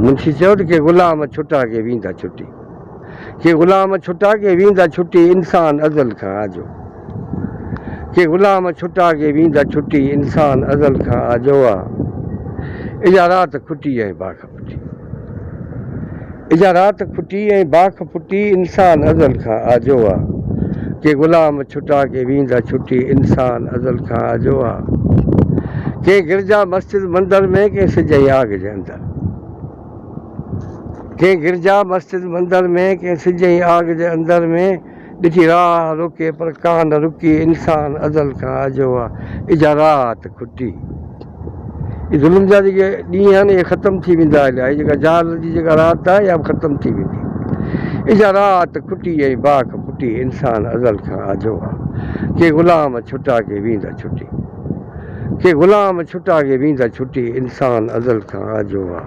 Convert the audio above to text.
منشي چيو ته ڪي غلام ڇٽا ڪي ويندا ڇٽي. ڪي غلام ڇٽا ڪي ويندا ڇٽي انسان ازل کان آجو. ڪي غلام ڇٽا ڪي ويندا ڇٽي انسان ازل کان آجو آ. اجا رات کٽي ۽ باک ڦٽي. اجا رات کٽي ۽ باک ڦٽي انسان ازل کان آجو آ. ڪي غلام ڇٽا ڪي ويندا ڇٽي انسان ازل کان آجو آ. ڪي گرجا مسجد مندر ۾ ڪي سج ۽ آگ جي اندر. ڪي گرجا مسجد مندر ۾ ڪي سج ۽ آگ جي اندر ۾. ڏٺي راهه روڪي پر ڪا نه رڪي انسان ازل کان آجو آ اجا رات کٽي. هي ظلم جا جيڪي ڏينهن آهن اهي ختم ٿي ويندا هليا هي جيڪا جهالت جي جيڪا رات آهي اها به ختم ٿي ويندي اجا رات کٽي ۽ باک ڦٽي انسان ازل کان آجو آ ڪي غلام ڇٽا ڪي ويندا ڇٽي ڪي غلام ڇٽا ڪي ويندا ڇٽي انسان ازل کان آجو آ.